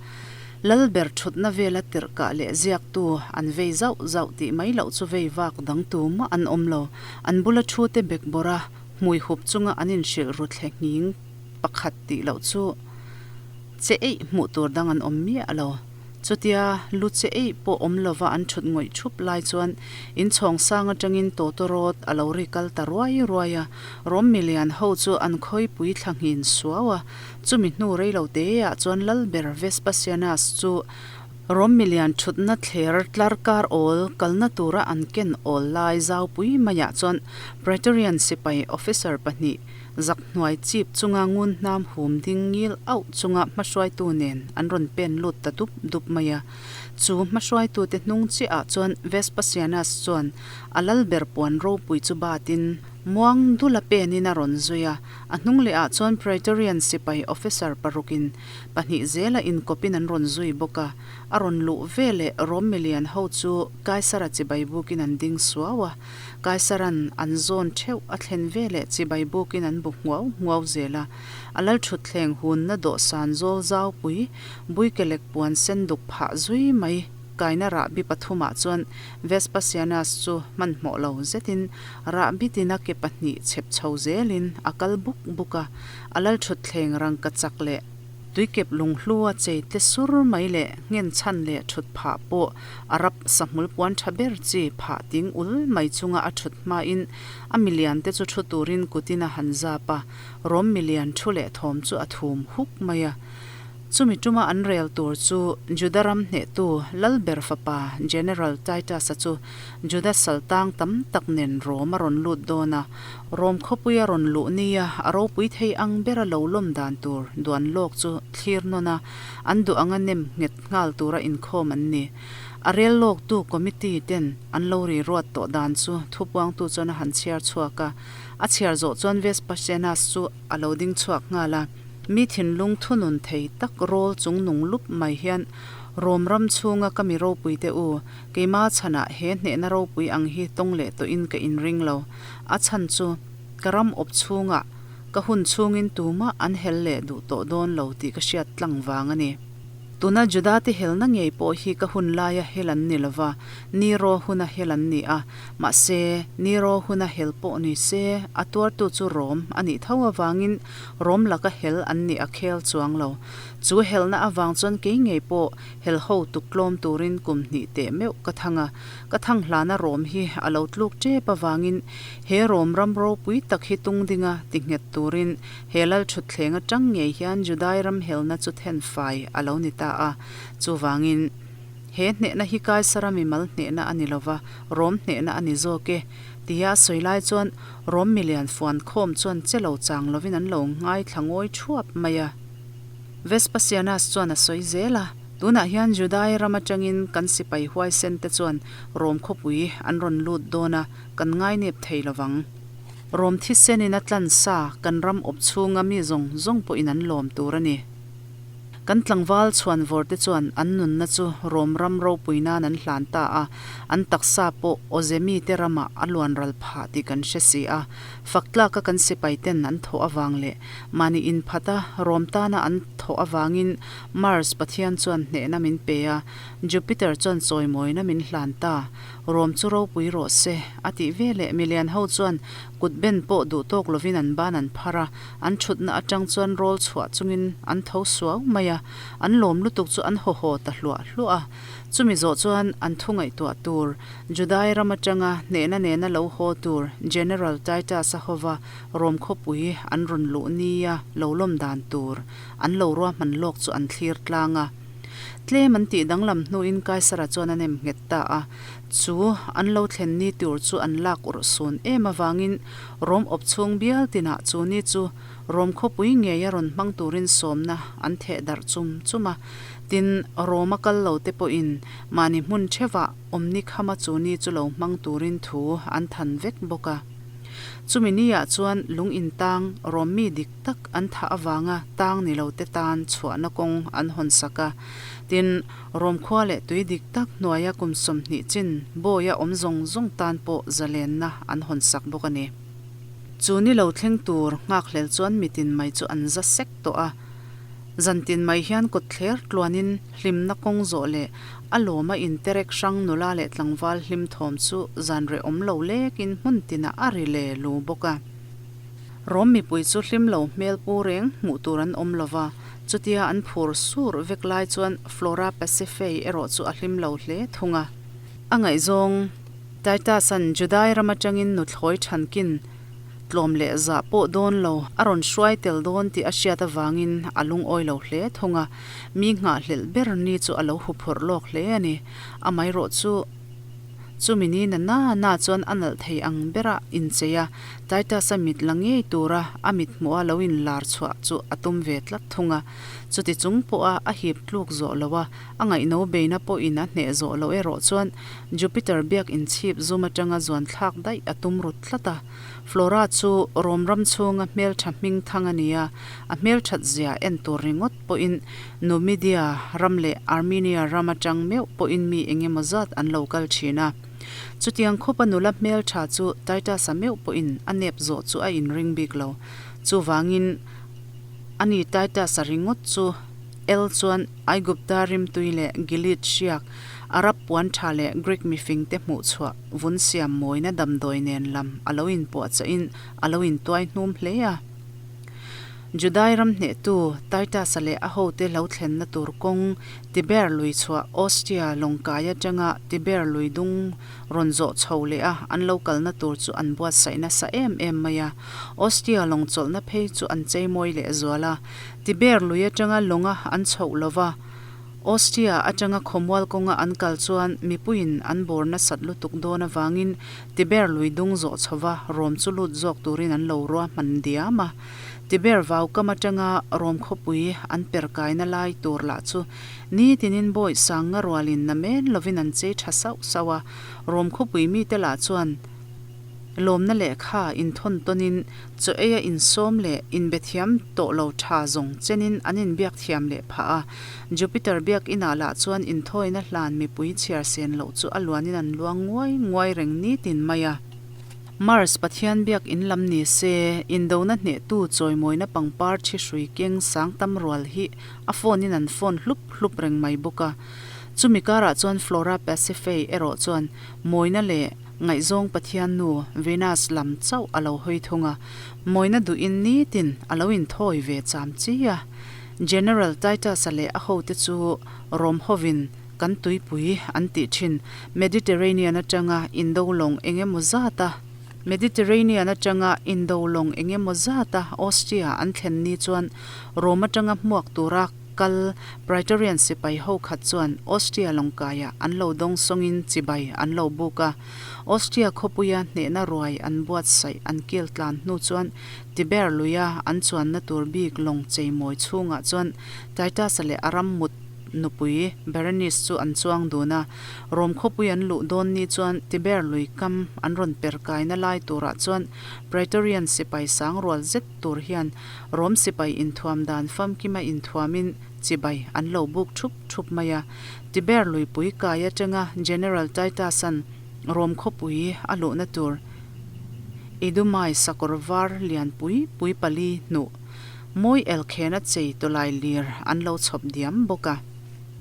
Lalber thutna vela tirhkah leh ziaktu an vei zauh zauh tih mai loh chu vei vak dang tumah an awm lo. An bula thute bek bawrh a, hmui hup chunga an inhrilh ru thle nghing pakhat tih loh chu che eih hmuh tur dang an awm miah lo. Chutia lu che eih pawh awm lova an thut ngawih thup lai chuan inchhawng sang atangin tawtawrawt a lo ri kal ta ruai ruai a, Rom milian ho chu an khawipui thla nghin suau a, chumi hnu rei lo te ah chuan Lalber Vespasianus chu Rom milian thutna thler tlar kar awl kalna tura an ken awl lai zaupui maiah chuan Praetorian sipai officer pahnih zak hnuai chip chunga ngun hnam hum ding ngil auh chunga hmahruaitu nen an rawn pen lut ta dup dup mai a. Chu hmahruaitute hnung chiahah chuan Vespasianus chuan a lalber puan ropui chu batin muang dula penin a rawn zui a. A hnung lehah chuan Praetorian sipai officer parukin Pahnih zela inkawpin an rawn zui bawk a, a rawn luh veleh Rom milian ho chu Kaisara chibai bukin an ding suau a, Kaisaran an zawn theuh a thlen veleh chibai bukin an bu nguau nguau zel a, a lalthutthleng hunna dawhsan zawl zaupui buikelek puan sen duk phah zui mai kaina rahbi pathumah chuan Vespasianus chu hmanhmawh lo zetin rahbi tina ke pahnih chhep chho zelin a kal buk buk a, A lalthutthleng rangkachak leh tuikep lunghlu a chei tle sur mai leh nghen chhan leh thut phah pawh Arab sahmul puan tha ber chi phah ting ul mai chunga a thut hmain a milian te chu thu turin kutin a han zap a, Rom milian thu leh thawm chu a thum huk mai a. Chumi tuma an rel tur chu Juda ram hnehtu Lalber fapa General Titus-a chu Juda saltang tam tak nen Rom a rawn lut dawn a, Rom khawpui a rawn luh nia a ropui thei ang bera lo lawm dan tur duan lawk chu thlir nawn a, an duh anga nem nghet nghal tura inkhawm an ni. A rel lawktu committee ten an lo ri ruat tawh dan chu thupuangtu chuan a han chhiar chhuak a, a chhiar zawh chuan Vespasianus chu a lo ding chhuak nghal a, mi thinlung thunun thei tak rawl chungnung lup mai hian Rom ram chhunga ka mi ropuite u, Keima chhanah he hnehna ropui ang hi tawng leh tawhin ka inring lo. A chhan chu, ka ram awp chhungah ka hun chhungin tumah an hel leh duh tawh dawn lo tih ka hriat tlang vang a ni. Tuna Judate helna ngei pawh hi ka hun laia hel an ni lova, Nero huna hel an ni a. Mahse, Nero huna hel pawh ni se, a tuartu chu Rom a nih tho avangin Rom laka hel an nih a khel chuang lo. Chu helna avang chuan kei ngei pawh Hel ho tuk tlawm turin kum hnih teh meuh ka thang a, ka thang hlana rawm hi a lo tluk tep avangin he rawm ram ropui tak hi tung dinga ti nghet turin he lalthutthleng atang ngei hian Judai ram helna chu then fai a lo ni ta a. Chuvangin, He hnehna hi Kaisara mimal hnehna a ni lova, Rom hnehna a ni zawk e, tia a sawi lai chuan Rom milian fuan khawm chuan che lo chang lovin an lo ngaithla ngawi thuap mai a. Vespasianus chuan a sawi zel a, Tunah hian Judai ram atangin kan sipai huaisen te chuan Rom khawpui an rawn lut dawn a, kan ngainep thei lovang. Rom thisenin a tlan sa kan ram awp chhunga mi zawng zawng pawhin an lawm tur a ni. Kan tlangval chhuanvawr te chuan an nunna chu Rom ram ropui nan an hlan ta a, an taksa pawh awze mite ramah a luan ral phah tih kan hre si a. Fak tlaka kan sipai ten an thawh avang leh mahni inphata Rom tana an thawh avangin Mars pathian chuan hnehna min pe a, Jupiter chuan chawimawina min hlan ta. Rom chu ropui rawh se, a tih veleh milian ho chuan kut ben pawh duh tawk lovin an ban an phar a, an thutna atang chuan rawl chhuah chungin an tho suau mai a, an lawm lutuk chu an haw haw ta hluah hluah a. Chumi zawh chuan an thu ngaihtuah tur, Judai ram atanga hnehna nena lo haw tur General Titus-a hova Rom khawpui an rawn luh nia lo lawm dan tur an lo ruahman lawk chu an thlir tlang a. Tlem an tih danglam hnuin Kaisara chuan a nem nghet ta a, chu an lo thlen ni tur chu an lak urh sun em avangin Rom awp chhung bial tinah chu ni chu Rom khawpui ngei a rawn hmang turin sawmna an theh darh chum chum a. Tin, Rom a kal lo te pawhin mahni hmun theuhah awmni khama chu ni chu lo hmang turin thu an than vek bawk a. Chumi niah chuan lung intang Rom mi dik tak an thah avanga tang ni lo te tan chhuahna kawng an hawn sak a. Tin, Rom khua leh tui dik tak hnuaia kum 20 chin bawia awm zawng zawng tan pawh zalenna an hawn sak bawk a ni. Chu ni lo thleng tur nghakhlel chuan mitin mai chu an za sek tawh a. Zantin mai hian kawtthler tluanin hlimna kawng zawh leh a lawma interek hrang nula leh tlangval hlim thawm chu zan reh awm lo lekin hmun tinah a ri le lu bawk a. Rom mipui chu hlim lo hmel pu reng hmuh tur an awm lo va, chutia an phur sur vek lai chuan Flora Pasiphae erawh chu a hlim lo hle thung a. A ngaihzawng Titus-a'n Judai ram atangin nuthlawi thankin tlawm leh zah pawh dawn lo a rawn hruai tel dawn tih a hriat avangin a lungawi lo hle thung a, mi nghahhlelh ber ni chu a lo huphurh lawk hle a ni. Amaherawh chu chumi ni na na na chuan a nalh thei ang bera inchei a, Titus-a mit la ngei tura a mit hmuha lo inlar chhuah chu a tum ve tlat thung a. Chuti chung pawha a hip tluk zawh lo a, a ngaihno beina pawhin a hneh zawh loh erawh chuan Jupiter biak inchhip zum atanga zuan thlak daih a tum rut tlat a. Flora chu Rom ram chhunga hmeltha hming thang a ni a, a hmelthat zia en tur ringawt pawhin Numidia ram leh Armenia ram atang meuh pawhin mi eng emaw zat an lo kal thin a. Chutiang khupa nula hmeltha chu Titus-a meuh pawhin a nep zawh chu a inring bik lo. Chuvangin ani Titus-a ringawt chu El chuan Aigupta rimtui leh Gilead hriak, Arab puan tha leh Greek mifingte hmuh chhuah vun siam mawina damdawi nen lam a lo inpuahchahin a lo intuai hnum hle a. Judai ram hnehtu Titus-a leh a hote lo thlenna tur kawng Tiber lui chhuah Ostia lawngkai atanga Tiber lui dung rawn zawh chho leh a an lo kalna tur chu an buatsaih nasa em em mai a. Ostia lawng chawlhna phei chu an cheimawi leh zual a. Tiber lui atanga lawnga an chhoh lova, Ostia atanga khawmual kawnga an kal chuan mipuiin an bawr nasat lutuk dawn avangin Tiber lui dung zawh chhova Rom chu lut zawk turin an lo ruahman diam a. Tiber vau kam atanga Rom khawpui an per kaina lai tur lah chu nitinin bawi sang nga rualin na men lovin an chei tha sauh sauh a. Rom khawpui mite lah chuan Lawmna lehkha inthawn tawnin chaw eia insawm leh inbethiam tawh lo tha zawng chenin an inbiak thiam leh phah a. Jupiter biakinah lah chuan inthawina hlan mipui chhiar sen loh chu a luanin an luang nguai nguai reng nitin mai a. Mars pathian biak in lam ni se, indona hnehtu chawimawina pangpar thi hrui keng sang tam rual hi a phone in an phone hlup hlup reng mai bawk a. Chumi karah chuan Flora Pasiphae erawh chuan mawina leh Ngaihzawng Pathian nu Venus lam chauh a lo hawi thung a, mawina duhin nitin a lo inthawi ve cham chi a. General Titus-a leh a hote chu Rom hovin kan tuipui an tih thin Mediterranean atanga indo lawng eng emaw zata Mediterranean atanga indo lawng eng emaw zata Ostia an thlen ni chuan Rom atanga hmuak tura. kal Praetorian sipai ho khat chuan Ostia lawngkaiah an lo dawng sawngin chibai an lo buk a. Ostia khawpuia hnehna ruai an buatsaih an kil tlan hnu chuan Tiber luia an chuanna tur bik lawng cheimawi chhungah chuan Titus-a leh a ram mut nupui Berenice chu an chuang dun a. Rom khawpui an luh dawn ni chuan Tiber lui kam an rawn per kaina lai turah chuan Praetorian sipai sang rual zet tur hian Rom sipai inthuam dan famkima inthuamin chibai an lo buk thup thup mai a. Tiber luipui kai atanga General Titus-a'n Rom khawpui a luhna tur Idumai sakawr var lian pui pui pali hnuh mawi elkhena chei tawlai lir an lo chhawp diam bawk a.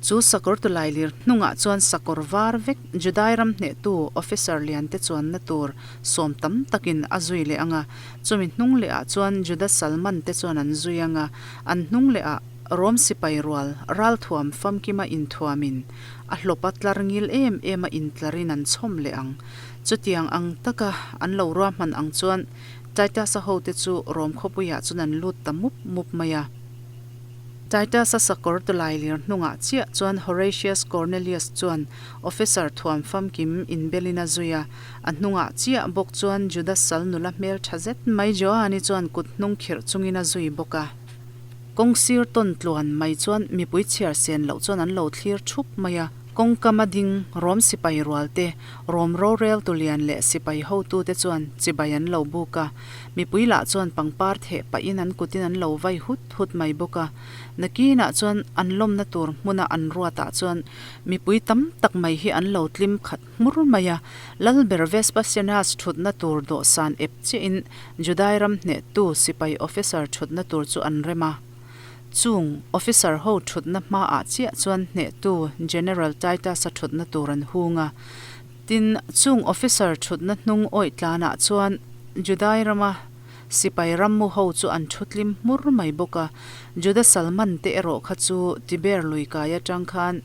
Chu sakawr tawlai lir hnungah chuan sakawr var vek Judai ram hnehtu officer liante chuanna tur sawm tam takin a zui leh ang a, chumi hnung lehah chuan Juda Salman te chuan an zui ang a, an hnung lehah Rom sipai rual ralthuam famkima inthuamin a hlawpa tlar ngil em em a intlarin an chhawm leh ang. Chutiang ang taka an lo ruahman ang chuan Titus-a hote chu Rom khawpuiah chuan an lut ta mup mup mai a. Titus-a sakawr tawlailir hnungah chiah chuan Horatius Cornelius chuan officer thuam famkim inbelin a zui a, a hnungah chiah bawk chuan Judas sal nula hmel tha zet mai Joani chuan kut hnung khirh chungin a zui bawk a. Kawng sir tawn tluan mai chuan mipui chhiar sen loh chuan an lo thlir thup mai a. Kawngkam a ding Rom sipai rual te, Rom rorel tulian leh sipai hotute chuan chibai an lo buk a. Mipui lah chuan pangpar theh pahin an kutin an lo vai hut hut mai bawk a. Nakinah chuan an lawmna tur hmuna an ruatah chuan mipui tam tak mai hi an lo tlim khat hmur mai a. Lalber Vespasianus thutna tur dawhsan ep chiahin Judai ram hnehtu sipai officer thutna tur chu an rem a. Chung officer ho thutna hmaah chiah chuan hnehtu General Titus-a thutna tur an hung a. Tin, chung officer thutna hnung awih tlanah chuan Judai rama sipai rammu ho chu an thu tlim hmur mai bawk a. Juda Salman te erawh kha chu Tiber lui kai atang khan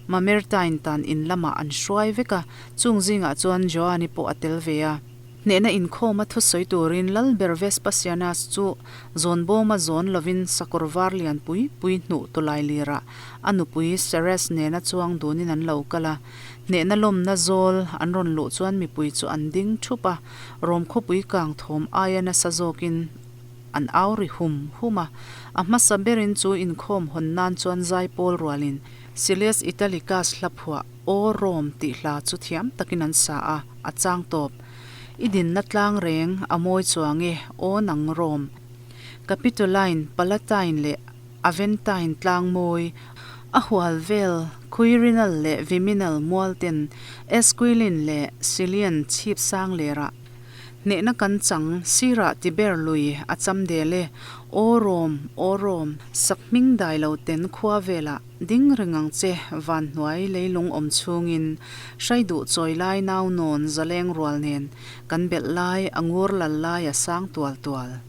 Mamertine tan in lamah an hruai vek a, chung zingah chuan Joani pawh a tel ve a. Hnehna inkhawma thusawi turin Lalber Vespasianus chu zawn bawma zawn lovin sakawr var lian pui pui hnuh tawlai lirah a nupui Ceres nena chuang dunin an lo kal a. Hnehna lawmna zawl an rawn luh chuan mipui chu an ding thup a, Rom khawpui kang thawm aia nasa zawkin an au ri hum hum a. A hmasa berin chu inkhawm hawn nan chuan zaipawl rualin Silius Italicus hla phuah Aw Rome tih hla chu thiam takin an sa a, a chang tawp. I dinna tlang reng a mawi chuang e, aw nang Rome. Capitoline, Palatine leh Aventine tlang mawi, a hual vel Quirinal leh Viminal mual ten Esquiline leh Cilian chhip sang lerah hnehna kan chang sirah Tiber lui a cham del e, aw Rome, aw Rome, sak hming dai lo ten khua velah Ding reng ang che, van hnuai leilung awm chhungin, hrai duh chawi lai nau nawn zaleng rual nen, kan belh lai a ngur lal lai a sang tual tual.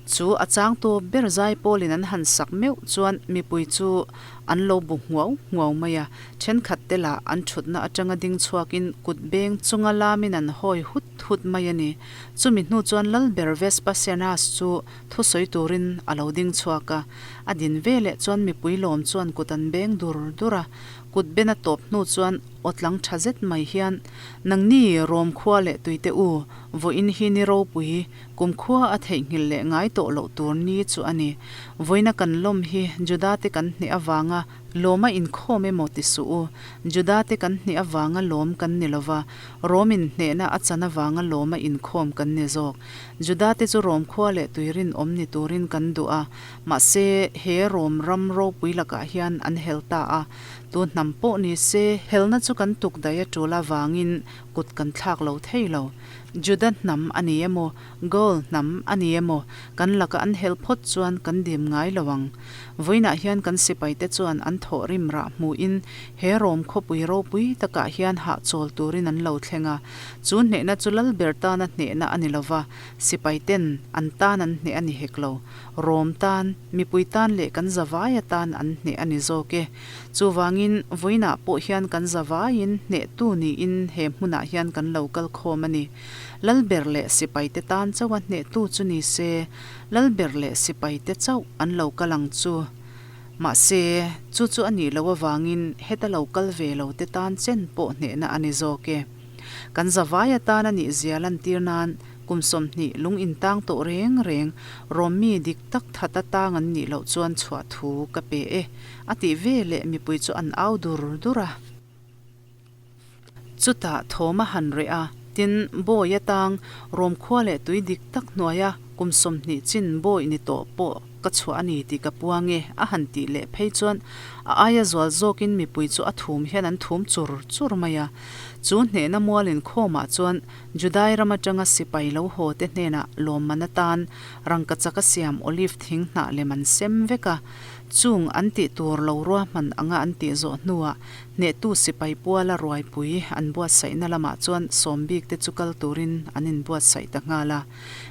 Chu a chang tawp ber zai pawlin an han sak meuh chuan mipui chu an lo bu nghuau nghuau mai a, thenkhat te lah an thutna atanga ding chhuakin kut beng chunga lamin an hawi hut hut mai a ni. Chumi hnu chuan Lalber Vespasianus chu Thusawi turin a lo ding chhuak a, a din veleh chuan mipui lawm chuan kut an beng dur dur a, kut ben a tawp hnu chuan aw tlang tha zet mai hian, Nangni Rom khua leh tuite u, vawiin hi ni ropui, kum khua a theihnghilh leh ngai tawh loh tur ni chu a ni. Vawiina kan lawm hi Judate kan hneh avanga Lawm a inkhawm emaw ti suh u. Judate kan hneh avanga lawm kan ni lova, Rom inhnehna a chan avanga lawm a inkhawm kan ni zawk. Judate chu Rom khua leh tui rinawm ni turin kan duh a, mahse he Rom ram ropui lakah hian an hel ta a. Tu hnam pawh ni se, helna chu kan tuk daih a tul avangin kut kan thlak lo thei lo. Juda hnam a ni emaw, Gaul hnam a ni emaw, kan laka an hel phawt chuan kan dim ngai lo ang. Vawiinah hian kan sipaite chuan an thawh rim rah hmuhin he Rom khawpui ropui takah hian hahchawl turin an lo thleng a. Chu hnehna chu Lalber tana hnehna a ni lo va, sipaiten an tan an hneh a ni hek lo. Rom tan, mipui tan leh kan zavai atan an hneh a ni zawk e. Chuvangin, vawiinah pawh hian kan zavaiin hnehtu niin he hmunah hian kan lo kal khawm a ni. Lalber leh sipaite tan chauha hnehtu chu ni se, Lalber leh sipaite chauh an lo kal ang chu. Mahse, chu chu a nih loh avangin heta lo kal ve lo te tan chen pawh hnehna a ni zawk e. Kan zavai atan a nih zia lantir nan kum 20 lung intang tawh reng reng Rom mi dik tak that atang an nih loh chuan chhuah thu ka pe e, a tih ve leh mipui chu an au dur dur a. Chutah thawm a han reh a, tin, bawi atang Rom khua leh tui dik tak hnuaia kum 20 chin bawi ni tawh pawh ka chhuah a ni tih ka puang e, a han tih leh phei chuan a aia zual zawkin mipui chu a thum hian an thum chur chur mai a. Chu hnehna mual inkhawmah chuan Judai ram atanga sipai lo haw te hnenah lawmman atan rangkachak a siam olive thing hnah lem an sem vek a. Chung an tih tur lo ruahman anga an tih zawh hnuah Hnehtu sipai puala ruaipui an buatsaihna lamah chuan sawm bik te chu kal turin an inbuatsaih ta nghal a.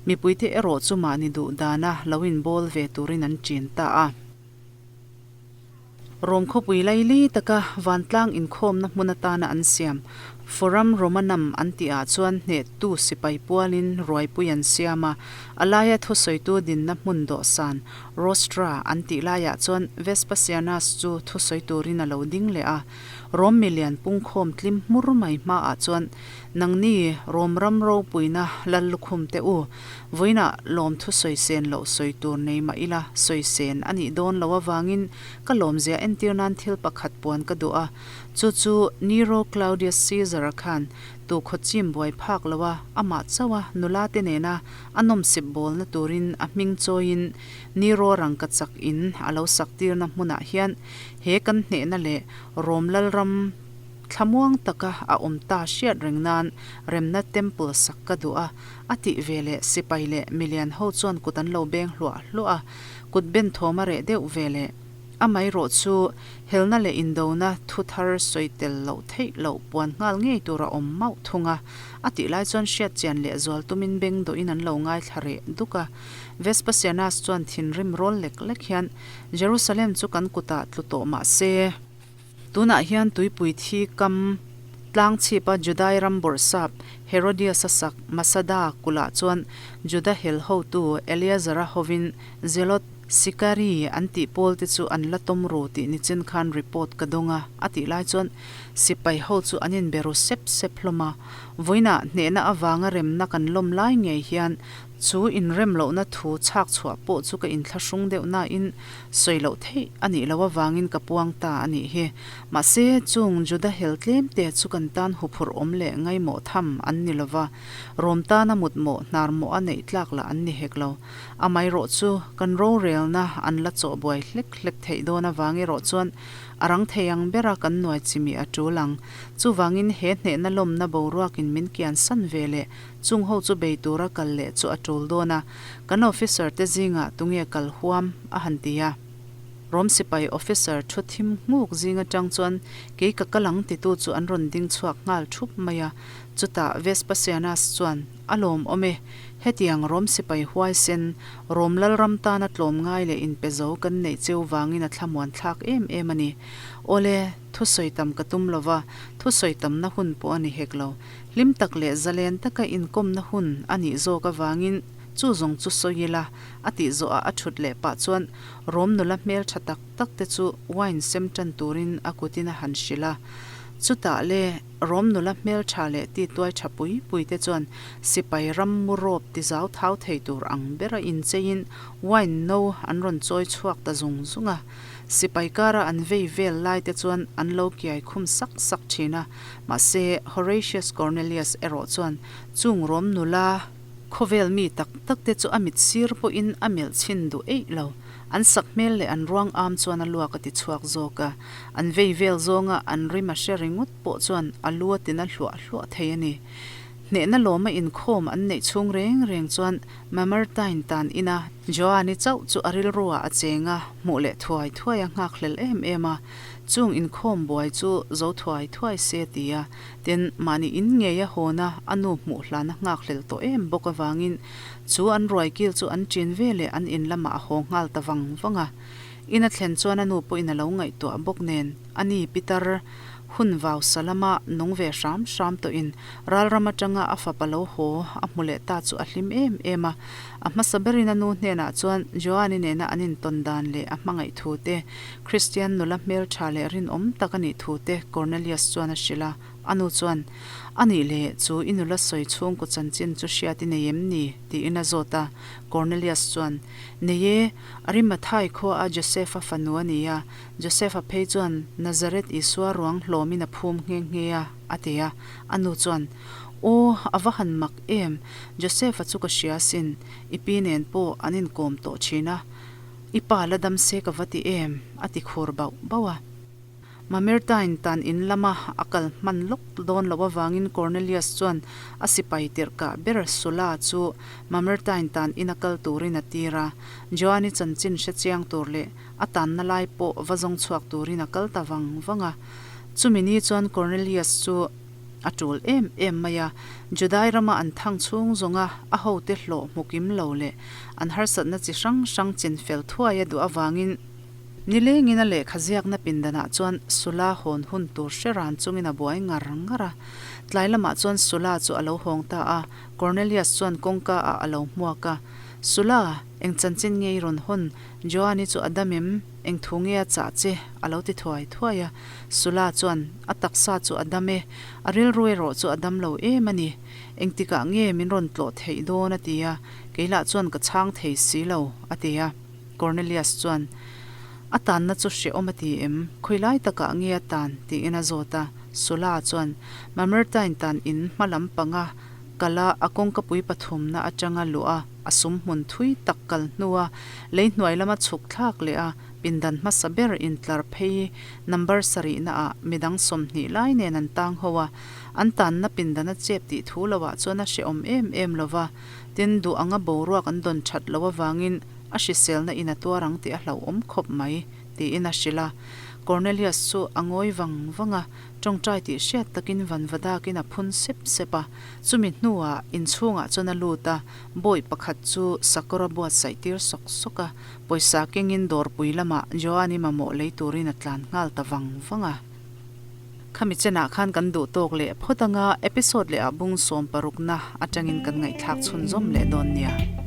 Mipuite erawh chu mahni duh dana lo inbawl ve turin an ṭin ta a. Rom khawpui laili taka vantlang inkhawmna hmun atana an siam Forum Romanum an tihah chuan hnehtu sipai pualin ruaipui an siam a, a laia thusawitu dinna hmun dawhsan Rostra an tih laiah chuan Vespasianus chu thusawi turin a lo ding leh a. Rom milian pungkhawm tlim hmur mai hmaah chuan, Nangni, Rom ram ropuina lal lukhum te u, vawiinah lawm thusawi sen loh sawi tur nei mah ila sawi sen a nih dawn loh avangin ka lawmzia entir nan thil pakhat puan ka duh a, chu chu Nero Claudius Caesar-a khan tu khaw chim buai phak loha amah chauha nula te nena A nawmsip bawlna turin a hming chawiin Nero rangkachak in a lo sak tirna hmunah hian he kan hnehna leh Rom Lalram thlamuang taka a awm ta hriat reng nan remna temple sak ka duh a, a tih ve leh sipai leh milian ho chuan kut an lo beng hluah hluah a, kut ben thawm a reh deuh ve leh. Amaherawh chu helna leh indona thu thar sawi tel loh theih loh puan nghal ngei tur a awm mauh thung a, a tih lai chuan hriat chian leh zual tumin beng dawhin an lo ngaithla reh duk a. Vespasianus chuan thinrim rawl lek lek hian, Jerusalem chu kan kutah tlu tawh mah se, tunah hian tuipui thi kam tlang chhipa Judai ram bawrhsap Herodias-a sak Masada kulhah chuan Juda hel hotu Eleazara hovin Zelot Sikari an tih pawl te chu an la tawm ru tih nichin khan report ka dawng a, a tih lai chuan sipai ho chu an inbe ru sep sep hlawm a. Vawiinah hnehna avanga remna kan lawm lai ngei hian chu inrem lohna thu chhak chhuah pawh chu ka inthlahrung deuh nain sawi loh theih a nih loh avangin ka puang ta a nih hi. Mahse, chung Juda hel tlem te chu kan tan huphurh awm leh ngaimawh tham an ni lova, rawm tana mutmawh hnar mawh a neih tlak lah an ni hek lo. Amaherawh chu kan rorelna an la chawh buai hlek hlek theih dawn avang erawh chuan a rang thei ang bera kan nuai chimih a tul ang. Chuvangin he hnehna lawmna boruakin min kian san ve leh chung ho chu bei tura kal leh chu a tul dawn a, kan officer te zingah tunge kal huam a han ti a. Rom sipai officer thu thim nghuk zing atang chuan kei ka kal ang titu chu an rawn ding chhuak nghal thup mai a. Chutah Vespasianus chuan A lawmawm e. Hetiang Rom sipai huaisen, Rom Lalram tana tlawm ngai leh inpe zo kan neih cheu vangin a thlamuan thlak em em a ni. Awle, thusawi tam ka tum lova, thusawi tamna hun pawh a ni hek lo. Hlim tak leh zalen taka inkawmna hun a nih zawk avangin chu zawng chu sawi ila, a tih zawhah a thut leh pah chuan Rom nula hmeltha tak tak te chu wine sem tan turin a kutin a han hrilh a. Chutah le. Rom nula hmeltha leh ti tuai tha pui pui te chuan sipai ram mu rawp ti zau thau thei tur ang bera incheiin wine no an rawn chawi chhuak ta zung zung a. Sipai kara an vei vel lai te chuan an lo kiai khum sak sak thin a, mahse Horatius Cornelius erawh chuan chung Rom nula khawvel mi tak tak te chu a mit sir pawhin a melh chhin duh eih lo. An sak hmel leh an ruang am chuan a luak a ti chhuak zawk a, an vei vel zawnga an rim a hre ringawt pawh chuan a lu a tina hluah hluah thei a ni. Hnehna lawma inkhawm an neih chhung reng reng chuan Mamertine tan ina Joani chauh chu a rilruah a cheng a, hmuh leh thuai thuai a nghakhlel em em a, chung inkhawm buai chu zo thuai thuai se ti a, tin mahni in ngei a hawna a nu hmuh hlan a nghakhlel tawh em bawk avangin Chu an ruai kil chu an ṭin ve leh an in lamah a haw nghal ta vang vang a. In a thlen chuan a nu pawhin a lo ngaihtuah bawk nen, a ni pitar, Hun vau sa lama nung ve hram hram tawhin ralram atanga a fapa lo haw a hmu leh ta chu a hlim em em a. A hmasa berin a nu hnenah chuan Joani nena an intawn dan leh a hmangaih thu te, Kristian nula hmeltha leh rinawm tak a nih thu te Cornelius chuan a hrilh a. A nu chuan, A nih leh, chu i nula sawi chhungkaw chanchin chu hriat i nei em ni? tiin a zawt a. Cornelius chuan, Nei e, Arimathai khua a Joseph-a fanu a ni a, Joseph-a phei chuan Nazareth Isua ruang hlawmin a phum nghe nghe a, a ti a. A nu chuan, Aw, a va han mak em! Joseph-a chu ka hria asin, i pi nen pawh an inkawm tawh thin a, i pa la dam se ka va ti em? a ti khur bauh bauh a. Mamertine tan in lama a kal hman lawk dawn loh avangin Cornelius chuan a sipai tirhkah ber Sulla chu Mamertine tan ina kal turin a tir a. Joani chanchin hre chiang tur leh a tanna lai pawh va zawng chhuak turin a kal ta vang vang a. Chumi ni chuan Cornelius chu a tul em em mai a, Judai rama an thang chhung zawnga a hote hlawh hmu kim lo leh an harsatna chi hrang hrang chinfel thuai a duh avangin, Nilengin a lehkha ziakna pindanah chuan Sula hawn hun tur hre ran chungin a buai ngar ngar a. Tlai lamah chuan Sula chu a lo hawng ta a, Cornelius chuan kawngka ah a lo hmuak a. Sula, eng chanchin nge i rawn hawn? Joani chu a dam em? Eng thu nge a chah che? a lo ti thuai thuai a. Sula chuan, A taksa chu a dam e, a rilru erawh chu a dam lo em a ni. Engtikah nge min rawn tlawh theih dawn? a ti a. Kei lah chuan ka chhang thei si lo, a ti a. Cornelius chuan, A tanna chu hrehawm a ti em? Khawi lai takah nge a tan? tiin a zawt a. Sula chuan, Mamertine tan in hma lam panga kal a, a kawngkapui pathumna atanga luh a, a sum hmun thui tak kal hnua lei hnuai lama chhuk thlak leh a pindan hmasa ber intlar phei number sarihna ah midang 20 lai nen an tang ho a, an tanna pindan a chep tih thu loah chuan a hrehawm em em lova, tin duh anga boruak an dawn that loh avangin a hriselna in a tuar ang tih a hlauhawm khawp mai, tiin a hrilh a. Cornelius chu a ngawi vang vang a, tawngtai tih hriat takin vanva dakin a phun sep sep a. Chumi hnuah inchhungah chuan a lut a, bawih pakhat chu sakawr a buatsaih tir sawk sawk a, pawisa kengin dawrpui lamah Joani mamawh lei turin a tlan nghal ta vang vang a. Khami chenah khan kan duh tawk leh phawt anga episode leh ah bung 60 na atangin kan ngaihthlak chhunzawm leh dawn nia.